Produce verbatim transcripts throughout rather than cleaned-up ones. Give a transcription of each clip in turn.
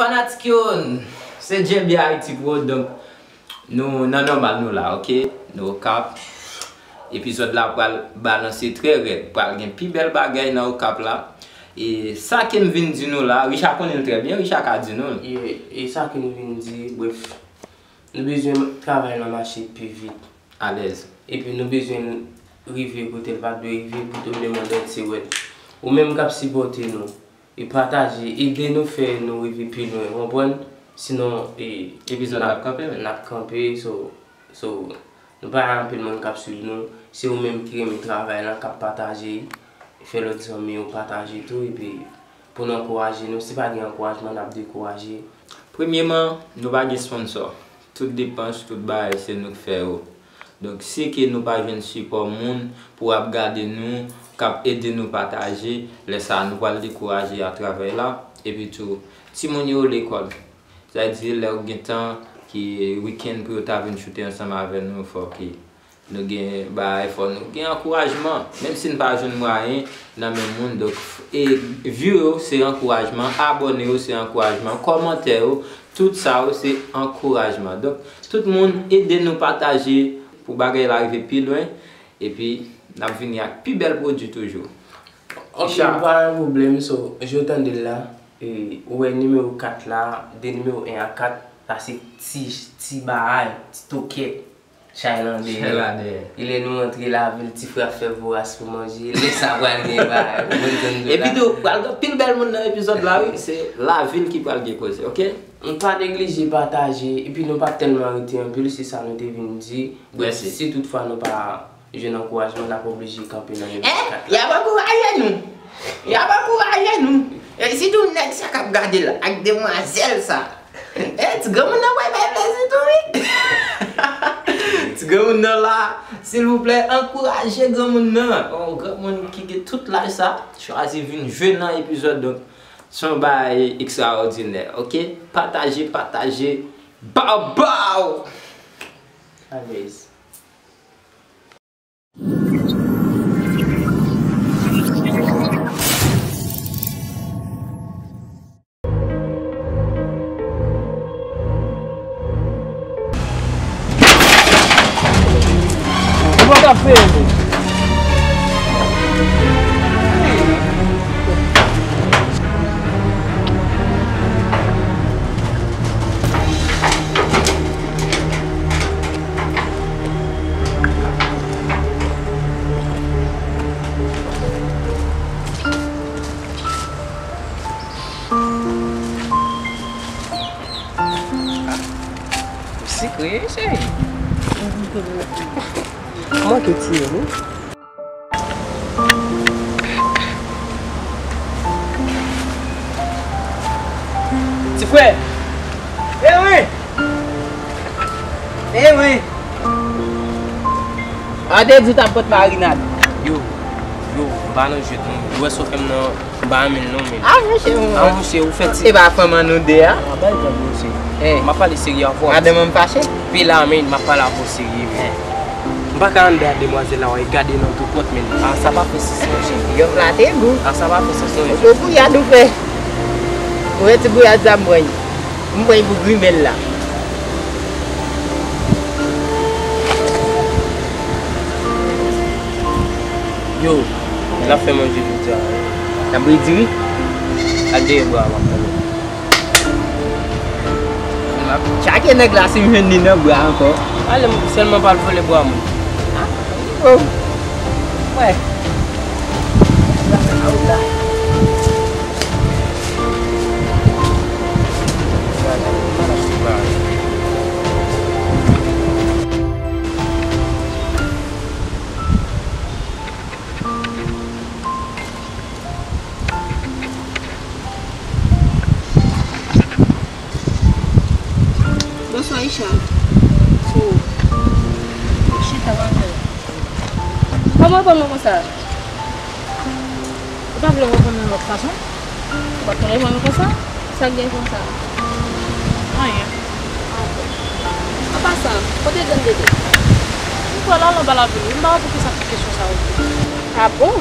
Fanatik yo, se J B Haiti Pro, donk nou nan nòmal nou la, oke? Nou Okap. Epizòd la pral balanse trè rèd, pral gen pi bèl bagay nan Okap la. E sa ke m vin di nou la, Richard konnen l trè byen, Richard ka di nou l. E, e sa ke nou vin di, brèf, nou bezwen travay lan mache pi vit. Alèz. Epi nou bezwen rive kote l pa dwe rive pou tout lemonn antye wè l. Ou menm k ap sipòte nou, e pataje, ede nou fè nou rive pi lwen, konprann? Sinon, e, Epizòd la ap kanpe menm. N ap kanpe, so, so, nou pa gen anpil moun k ap swiv nou. Se ou menm ki renmen travay lan, k ap pataje, fè lòt zanmi yo pataje tou, epi pou n ankouraje nou. Si pa gen ankourajman, n ap dekouraje. Premyeman, nou pa gen sponsò. Tout depans, tout bagay, se nou k fè yo. Donk, si ke nou pa jwenn sipò moun pou ap gade nou, k ap ede nou pataje, lè sa a nou pral dekouraje a travay la. Epi tou, timoun yo lekòl. Sa vle di, lè w gen tan ki wikenn pou yo ta vin choute ansanm avè nou, fò ke nou gen bagay, fò nou gen ankourajman. Menm si n pa jwenn mwayen nan men moun, donk, e, view yo se ankourajman, abòne yo se ankourajman, kòmantè yo, tout sa yo se ankourajman. Donk, tout moun ede nou pataje pou bagay la rive pi lwen, epi n ap vini ak pi bèl pwodui toujou. Ok, pa gen pwoblèm, so, jan w tande l la, e, ou wè nimewo kat la, de nimewo en a kat, sa se ti, ti bagay, ti tokèt, chay lan dèyè. Chay lan dèyè. E lè nou antre lavil, ti frè ap fè voras pou manje, lè sa pral gen bagay, ou konprann sa m di w la? Epi tou, pral gen anpil bèl moun nan epizòd la, wi, se lavil ki pral gen koze, oke? Nou pa neglije pataje, epi nou pa tèlman rete anpil, se sa nou te vin di. Donk, si toutfwa nou pa jwenn ankourajman, n ap oblije kanpe nan nivo kat la. Y ap ankouraje nou. Y ap ankouraje nou. E sitou nèg sa k ap gade l ak demwazèl sa. E ti granmoun nan pral bay plezi tou wi. Ti granmoun nan la, silvouplè, ankouraje granmoun nan. On granmoun ki gen tout laj sa, chwazi vin jwe nan epizòd, donk, se yon bagay ekstraòdinè, oke? Pataje, pataje, baw, baw! Alèz. Sikre, cheri. Manke tiye, wi. Ti frè! Ewen! Ewen! A te di w t ap pot marinad. Yo, yo, m pa nan jwèt non. Ou wè sa w fè m nan, m pa renmen l non, men. A monchè, ou fè ti. E pa fanm an nou de a? A bay tann monchè. M ap pale serye avè w. Madanm an fache? Pi la, men, m ap pale avè w serye, men. M pa ka anndan a demwazèl la, w gade nan tou pòt, men. A, sa pa fè sans non, cheri. Yo flatte gou. A, sa pa fè sans non, men. Oto gouyad ou fè. Ou wè ti gouyad sa m pran. M pran pou grimèl la. Yo, l ap fè manje jodi a. N ap bri diri? Al dèyè bwa a, m ap tann ou. M ap tchake nèg la si m jwenn li nan bwa ankò. Ale, sèlman pa al vòlè bwa moun. A, oh. Wè. Bonswa, Richard. Sou. Chita, w ap fè. Kòman w reponn mwen konsa? Ou pa vle reponn mwen lòt fason? Ou pa t konn reponn mwen konsa? Sa k gen konsa? Anyen. An pasan, kote grann Dede? M kwè l al anba lavil wi, m pa wè poukisa tout kesyon sa yo poze. A bon?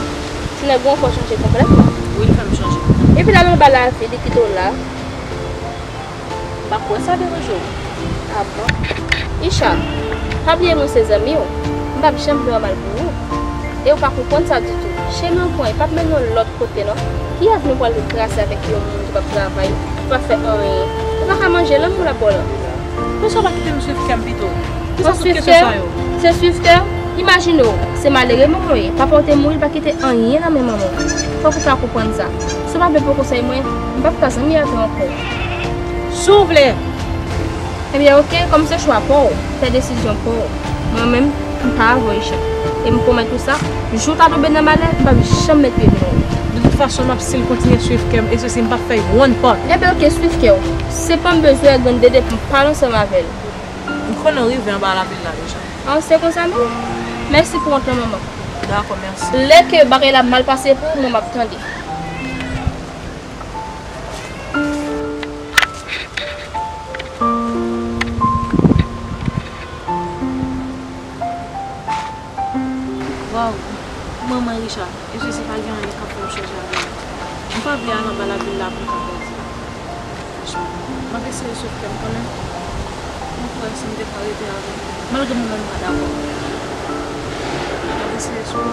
Ti nèg ou ankò chanje konplètman? Wi, l fè m chanje. Epi l al anba lavil, li kite w la? Pwouki sa deranje w? A bon? Isha, pa bliye nou se zanmi w. M p ap janm vle w mal pou ou. E ou pa konprann sa ditou. Chemen w pran, e p ap mennen w lòt kote non. Kiyès nou pral trase avèk yon moun ki p ap travay, ki p ap fè anyen? Ou pa ka manje lanmou l ap ba w lan. Poukisa w pa kite m swiv kè m pito? Kisa tout kesyon sa yo? Se swiv kè w? Imajine w, se malere manman w ye. Papa w te mouri, l pa kite anyen nan men manman w. Fòk ou ta konprann sa. Si w pa vle pran konsèy mwen, m p ap ka zanmi avè w ankò. Si w vle. Ebyen, oke, kòm se chwa pa w, fè desizyon pa w. Mwen menm, m pa avè w, Isha. E m pwomèt ou sa, jou w ta tonbe nan malè, m p ap janm met pye m nan ou. De tout fason, m ap still kontinye swiv kè m, e sesi m p ap fè one part. Ebyen, oke, swiv kè w. Se pa m bezwen grann dede pou m pale ansanm avè l. M konnen w rive anba lavil la deja. An, se konsa menm? Mèsi pou wont lan, manman. Dakò, mèsi. Lè ke bagay la mal pase pou ou, mwen m ap tande. Waw, manman Richard, e sesi pa gen anyen k ap fè m chanje avi m. M pa vle al anba lavil la pou m ka pèdi la. Franchman, m ap eseye swiv kè m kanmenm. Mwen kwè si m te ka rete avè l, malgre mwen menm m pa dakò, m ap eseye swiv.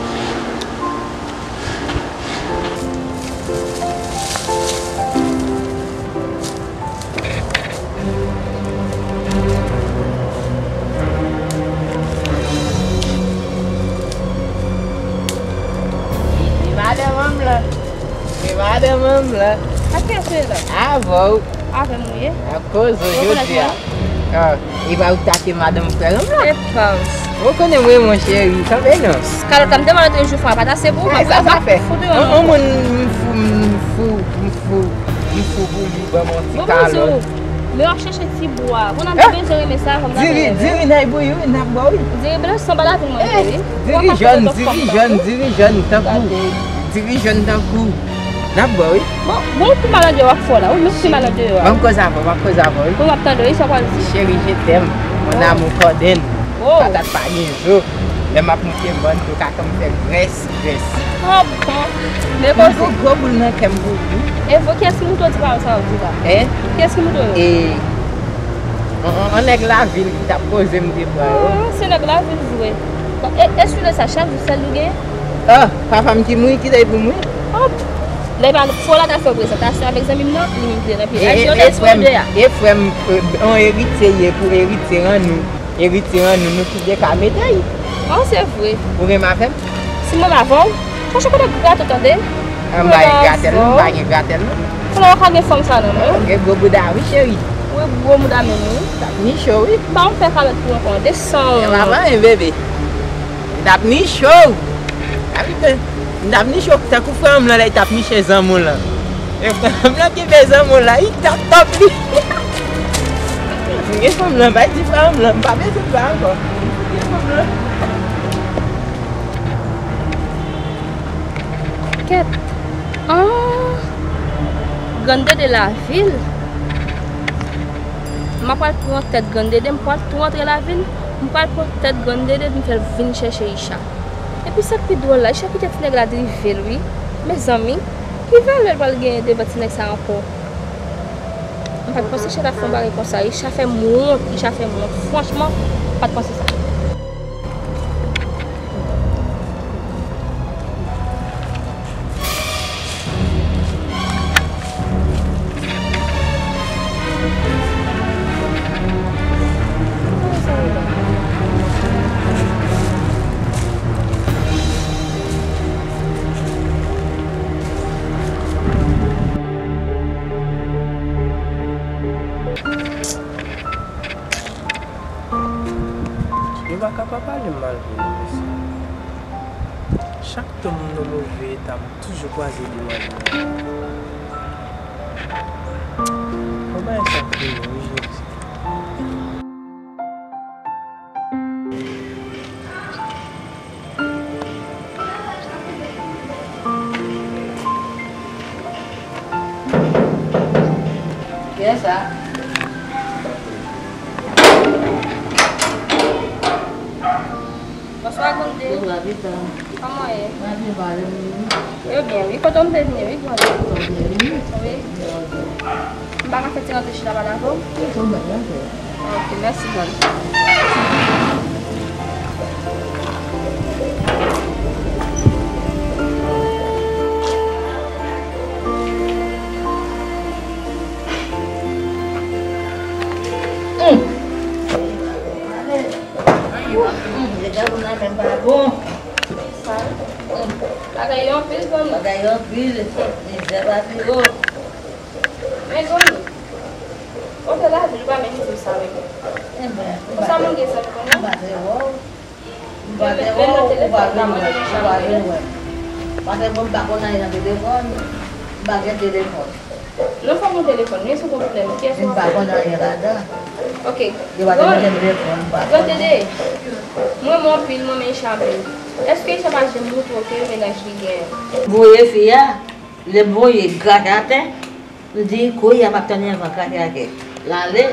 Li madanm an m lan. Li madanm an m lan. Ak kiyès ou ye la? Avè w. Avè m ou ye? Ak koze w jodi a. Ah, e pa ou ta te madanm frè m lan? Epa. Ou konnen mwen, mon cheri, kanpe non. Kalòt la, m te mande jou fwa, pa t ase pou ou. Sa, sa fè. An, an moun, m fou, m fou, m fou, m fou pou li, ban m yon ti kalòt. Men w ap chèche ti bwa. Bon, n ap bezwen renmen sa, kòm n ap diri, renmen. Diri nèg bouyi, wi, n ap bò, wi. Diri blan sanba lavi mwen, wi. Diri jòn, diri jòn, diri jòn, tankou. Diri jòn tankou. N ap bò, wi. Bon, bon, ou pi mal andeyò ak fò la, wi, men ou pi mal andeyò a. Ban m koze avè w, ban m koze avè w, wi. Bon, m ap tande, wi, sa w pral di. Chérie, je t'aime. Mon amour, Corden. Oh. Patat pa gen zo. Lè m ap moute bann, yo ka fè m fè grès, grès. Ah bon? Men koze. Gwo, gwo boul nan kè m pou ou, wi. E vo, kiyès ki moute w ti pawòl sa yo di la? Hein? Kiyès ki moute w yo? E, yon, yon, yon nèg lavil ki t ap poze m te pran yo. Ah, se nèg lavil vre. Bon, e, e sou de sa, chak jou sèl ou genyen? Ah, papa m ki mouri, ki te pou mouri. Oh. Lè pa fò la ta fè w prezantasyon avèk zanmi m nan, li menm ki te nan pye. E, e, e frè m, e frè m, e, yon eritye ye pou eritye rann nou. Eritye rann nou, nou tout de ka mete l. Oh, se vre. Ou renmen avè m? Si m renmen avè w, chache kote gratè w tande. An ba e gratèl, non, m pa gen gratèl, non. Konnen w ka gen fanm sa nan men w. Gen gwo bouda, wi, cheri. Wi, gwo bouda menm, wi. T ap ni cho, wi. Ba m fè kalòt pou w ankò, desann. E pa anyen, bebe. M t ap ni cho. M t ap ni cho tankou frè m lan lè l t ap niche zanmi w lan. E frè m lan kenbe zanmi w lan, li t ap top li. M gen fanm lan, bay di frè m lan, m pa bezwen pè ankò. M gen fanm lan. Kèt. Ah. Grann Dede lavil. M ap pral pran tèt Grann Dede, m pral tou antre lavil, m pral pran tèt Grann Dede pou m fè l vin chèche Icha. Epi sa k pi dwòl la, Icha kite ti nèg la drive l wi. Mezanmi, ki valè l pral genyen devan ti nèg sa ankò? M pa t panse Icha t ap fè yon bagay konsa. Icha fè m wont, Icha fè m wont. Franchman, m pa t panse sa. Yo pa ka pa pale mal pou nou, mesye. Chak tan m nan move eta, m toujou kwaze demwazèl. Fò bagay sa fini, wi, Jezi. Kiyès sa? Bonswa, Grann Dede. Bonswa, Pita. Kòman w ye? Mwen byen, pale m wi. Yo byen, wi. Kote w te vini, wi, Grann Dede? Kote w te vini? Wi. Yo byen. M pa ka fè ti rantre chita pale avè w? Wi, se ou menm, rantre. Ok, mèsi, grann. Bagay yo anpil, grann. Bagay yo anpil, mizè pa pi wo. Men zanmi, ou te lavil, ou pa menm di m sa menm. Konsa moun gen zanmi kounye a? M pa te wè w. M pa te wè w, ou pa vin wè m. Ou pa vin wè m. Paske mwen m pa konn anyen nan telefòn. M pa gen telefòn. Non, fò gen telefòn. Men si w gen pwoblèm, kiyès w ap rele? M pa konn anyen ladan. Ok. Yo pa te mete m telefòn, m pa konn. Mwen, mwen anpil, mwen men Isha anpil. Èske Isha pa janm montre w ke mennaj li gen? Voye fi a, lè m voye l krache atè, m di, kounye a m ap tann anvan krache atè. L ale,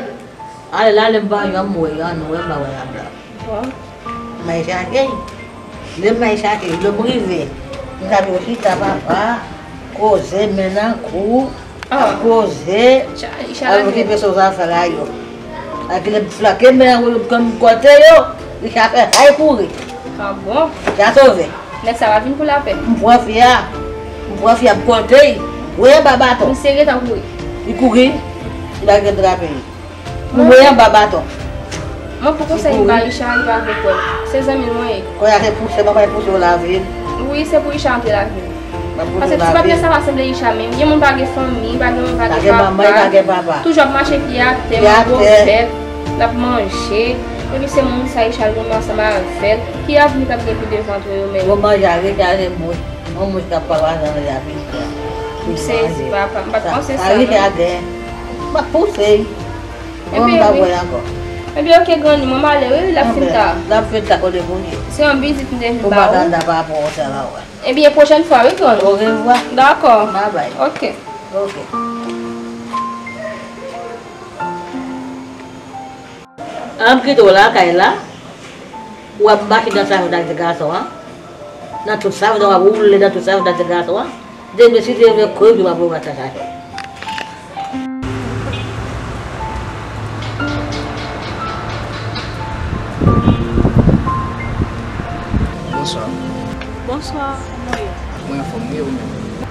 ale, l ale, m pa janm wè, ann wè, m pa wè ladan. Bon. M al chache l. Lè m al chache l, lè m rive, m sape w chita, papa, koze, men nan kou, ap koze, ap okipe sou zafè la yo. Ak lè m flake men nan kou, m kote yo, li sa fè hay kouri. Ah bon? Sa sove. Nèg sa pa vin pou lapè. M pran fi a, m pran fi a, m kote l, voye anba baton. Misye gentan kouri. Li kouri, li pa gentan trape l. Mwen voye anba baton. Mwen pou konsèy li ba Isha, li pa vle kwè. Se zanmi l mwen ye. Kounye a se pouse, manman l pouse w lavil. Wi, se pou Isha antre lavil. Paske ti bagay sa pa sanble Isha menm. Gen moun pa gen fanmi, pa gen manman, pa gen papa. Toujou ap mache pye atè, mango vèt, l ap manje. Epi se moun sa Isha al renmen ansanm avè l. Ki avni k ap gen pi devan tou yo menm? Yo manje a rete ale mwen. Yon moun k ap pa wazan nan lavi sa. M sezi, papa. M pa t panse sa, non. Sa rive a gen. M ap pouse l. Mwen m pa wè l ankò. Ebyen, ok, grann, mwen m ale, wi, l ap fin ta. L ap fin ta kote pou li. Se yon vizit m te vin ba ou. Pou pa ta pa rapò sa la wè. Ebyen, pwochèn fwa, wi, grann. Orevwa. Dakò. Babay. Ok. Ok. An m kite w lakay la, w ap mache nan savon ak ti gason an, nan tout savon, w ap woule nan tout savon ak ti gason an. Demen, si Dye vle, kouri, w ap wè w ap chache. Bonswa. Bonswa, kòman w ye? Mwen anfòm, wi, ou menm?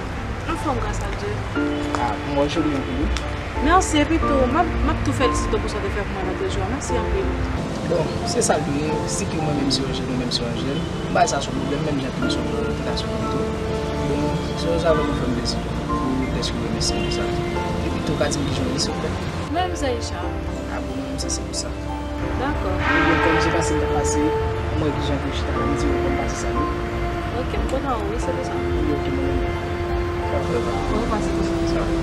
Anfòm, gras a Dye. Ah, m wè w joli anpil, wi. Mèsi, epi tou, m ap, m ap tou felisite w pou sa w te fè pou mwen lòt jou a. Mèsi anpil. Bon, se sa l ye, si ke mwen menm se yon jèn, ou menm se yon jèn, m pa wè sa se yon pwoblèm, menm jan ke m se yon jèn, m ta sou konn tou. Bon, se yon zavè pou fè m plezi, pou dèske w remèsye m pou sa. Epi tou, w ka di m kijan w ye, silvouplè? Mwen menm se Richard. Ah bon, mwen menm se, se pou sa. Dakò. Ebyen, kòm se pase m t ap pase, mwen wè kijan ke w chita la, m di w pou m pase salye. Ok, m kontan wè w, wi, se pou sa. Wi, ok, mwen menm. Orevwa. Orevwa, se pou sa. Sa va.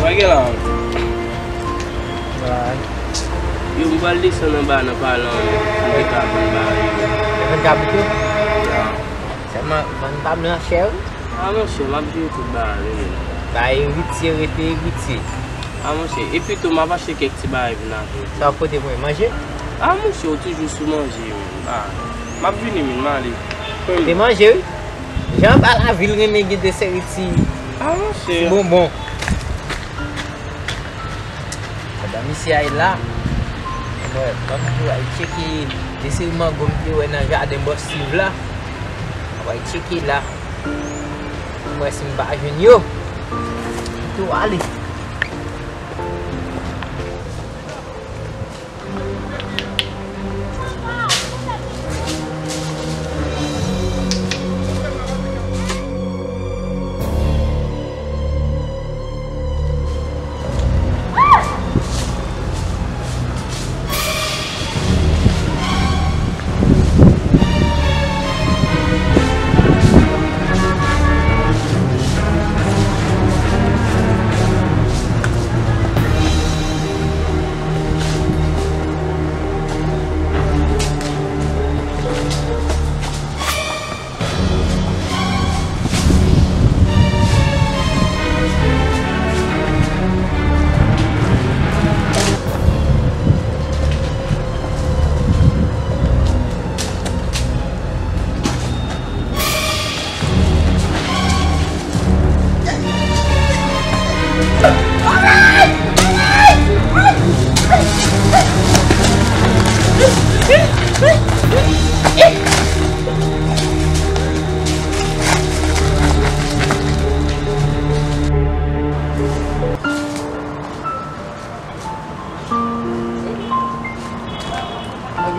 Wè gen la. Bay. Yo, m pral desann anba nan palan, m te ka vann bagay yo. Vann kabrit yo? Ya. Sèlman, vann pa blan chè, wi. A, monchè, m ap jere tout bagay, wi, men. Bay eritye rete eritye. A, monchè, epi tou, m ap achte kèk ti bagay vin avè w. Sa w ap pote pou mwen? Manje? A, monchè, ou toujou sou manje, men. A, m ap vini, men, m ale. Te manje, wi. Jan anba lavil renmen gen de seri ti, a, monchè, ti bonbon. Pandan misye ay la, mwen, ban m tou al tcheke de seri mango m te wè nan jaden bòs Steve la. Mwen al tcheke la. Mwen si m pa jwenn yo, m tou ale.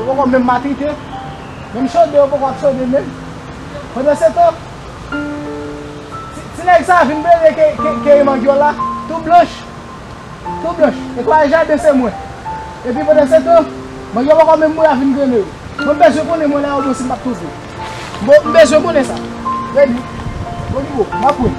Yo poko menm matrite. Menm chode, yo poko ap chode menm. Pandan se tan, ti, ti nèg sa vin plede ke, ke, ke mangyòl la, tou blanch. Tou blanch. E kwa jaden se mwen. Epi pandan se tan, mangyòl poko menm mwen a vin grennen yo. Mwen bezwen konnen mwen la yo bon si m p ap twouve. Bon, m bezwen konnen sa. Redi. Bon, ki bon, m ap wè.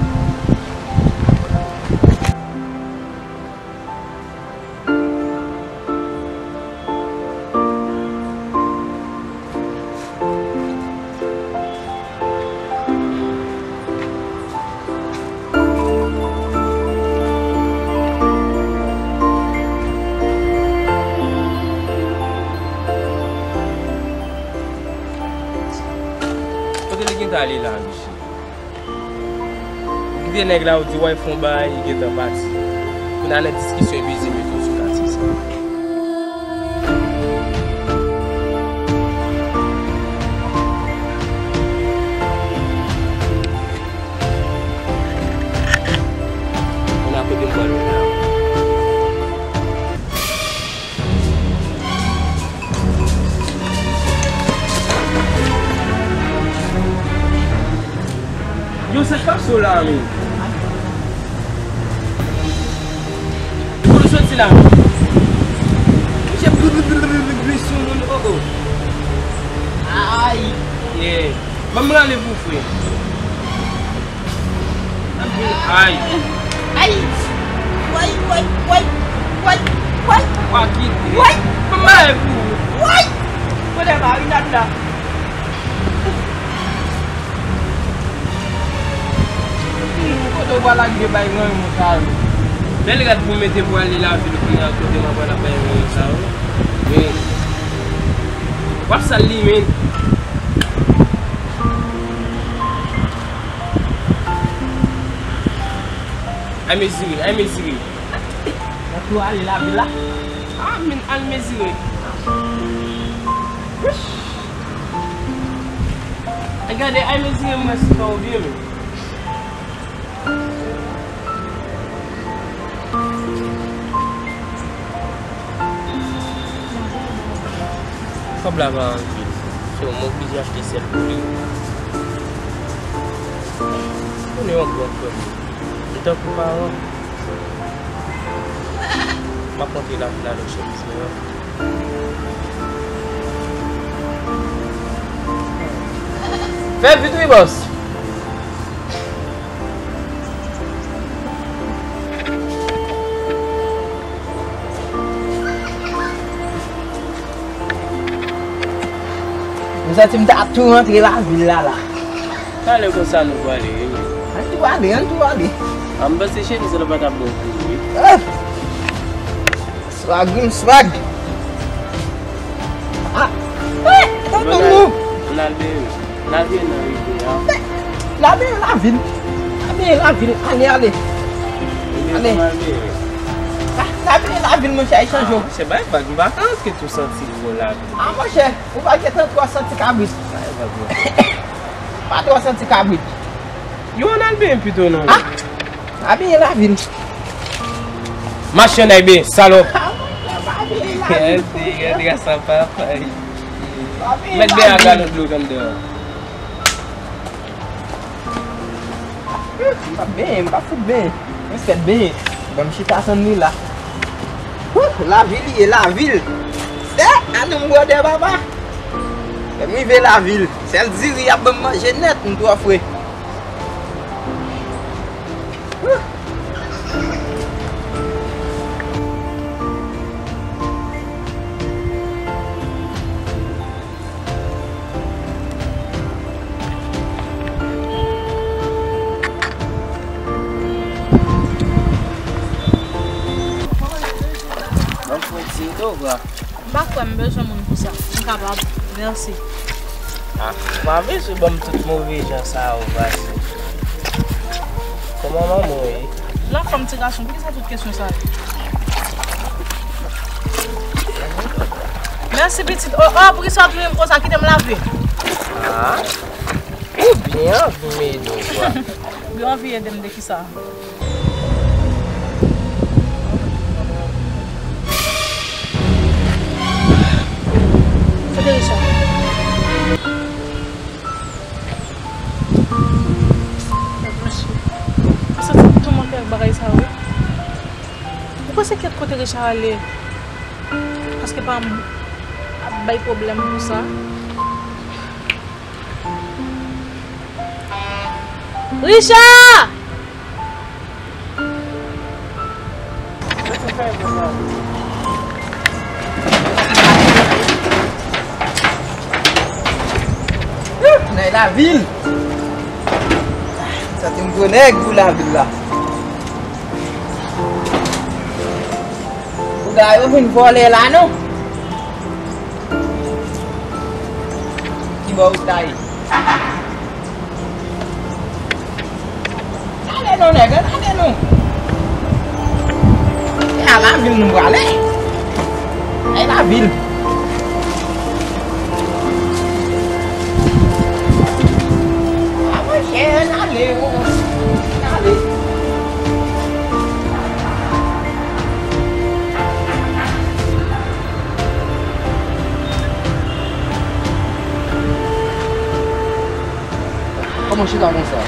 Kote li gentan ale la, mesye? Ou kite nèg la, ou di w al fè yon bagay, li gentan pati. Kounye a nan diskisyon epi di mete w sou katye sa. Kounye a kote m pral mennen a. Yo, sa k pase w la, men? Kote w soti la? Misye bri, bri, bri, bri, bri, bri sou moun, oh, oh. Ay! Yeah. Ban m rale pou frè. Ay. Ay. Way, way, way, way, way. Wa kite. Way. Mwen bay pou ou. Way. Kote marinad la? Hmm, kote w pral lage bay ranyon sa yo? Bèl rad pou mete pou ale lavil kounye a, kote m ap pral ap bay ranyon sa yo. Men, w ap sal li, men. Ay mezire, ay mezire. Nan tou ale lavil la. Ah, men al mezire. Ay gade, ay mezire mwen si fè ou byen, men. Kòb la pa anpil. So, m oblije achte sèl pou li. Konnen yon gran frè m. M tankou paran. M ap rantre lavil la, lòt chèf biznis lan. Fè vit wi, bòs. M santi m ta tou rantre lavil la, la. Talè konsa nou prale, wi, men. Ann tou ale, ann tou ale. A, m panse chemiz la pa t ap bon pou ou, wi. Ah! Swag, wi, m swag. Ah! Eh, tonton nou. N al benyen. N al benyen nan rivyè a. N al benyen lavil. N al benyen lavil. Ale, ale. Ale. Ah, n al benyen lavil, monchè, e chanje w. Monchè, bay vag, m pa ka antre tou santi gwo lavil. Ah, monchè, ou pa gentan twò santi kabrit. Bay vag, monchè. Pa twò santi kabrit. Yo, ann al benyen pito non. Ah! Abiye lavil. Machann ay benyen, salòp. Ah, monchè, pa abiye lavil. Gade, gade sa papa. Mèt benyen a galon dlo k anndan an. M p ap benyen, m p ap fout benyen. Mwen sèt benyen. Ban m chita tann li la. Wouh, lavil li ye, lavil. Sè, ann nou m bwòdè papa. Lè m rive lavil, sèl diri y ap ban m manje nèt, m twò fre. Ban m pran ti do, bra. M pa kwè m bezwen moun pou sa. M kapab. Mèsi. Ah, ou pa bezwen ban m tout move jan sa yo, Vase. Kòman manman w ye? L anfòm, ti gason. Poukisa tout kesyon sa yo? Mèsi, pitit. Oh, oh, poukisa w ap touye m konsa? Kite m lave. Ah, ou byen anvi m ede w, bra. Ou gen anvi ede m de kisa? Se Se kèt kote Richard ale. Paske pa m ap bay pwoblèm pou sa. Richard! Nèg lavil. Santi m gwo nèg pou lavil la. Bouda yo vin vòlè la non. Ki bò ou ta ye? Gade non nèg, gade non. E a lavil nou prale. E lavil. A monchè, n ale, o. N ale. Kòman w chita konsa?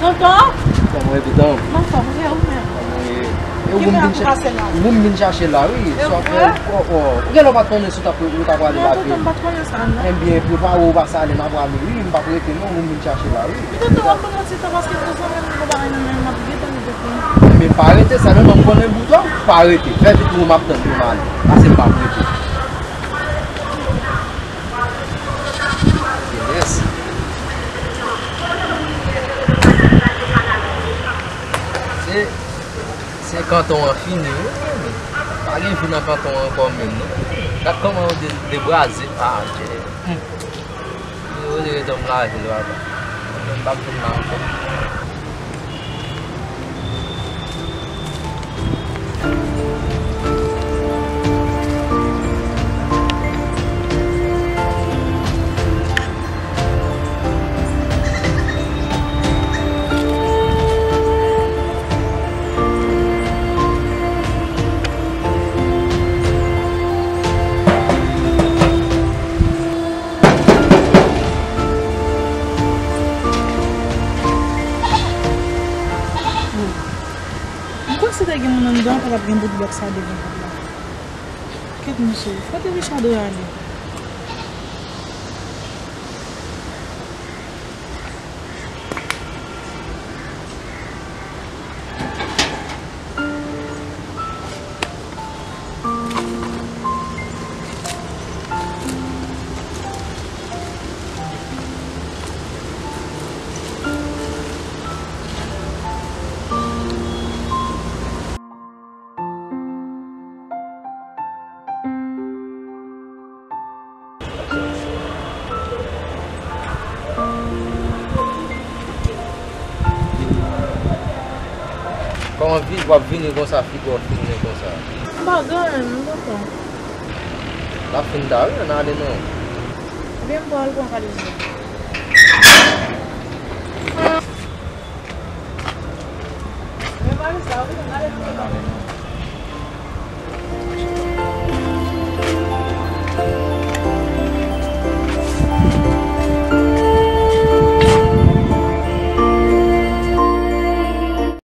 Tonton! Kòman w ye, pitan? M anfòm, e ou menm? Kòman w ye? E ou m vin chache la, wi. Sa fè, o, o. Ou genlè w pa t konnen si w t ap, ou t ap prale lavil. Non, tonton, m pa t konnen sa, non. Ebyen, prepare w, pase ale, n ap prale, wi. M p ap rete, non, ou m vin chache la, wi. Tonton, w ap ban m yon ti tan paske pou zanmi m, nou bagay nan men m, m ap gentan rive. Ebyen, pa rete, sèlman m konnen pou twa, pa rete. Fè vit pou m ap tann pou m ale. Pase m p ap rete. Jenès. Se, se kanton an fini, wi, men. Pa gen vi nan kanton an ankò menm, non. Gad kòman yo de-, debraze. Ah, Djè. Hmm. Yo rele redan m lavil, papa. Mwen menm, m p ap vin la ankò. Mwen panse te gen moun anndan, pa t ap gen bout blòk sa devan pòt la. Kèt mesye, kote Richard ale? Kòman vi w ap vini konsa, figi w ap vini konsa? M pa gen anyen, m kontan. L ap fin ta wi, ann ale non. Ebyen, m pral pran kaliz la.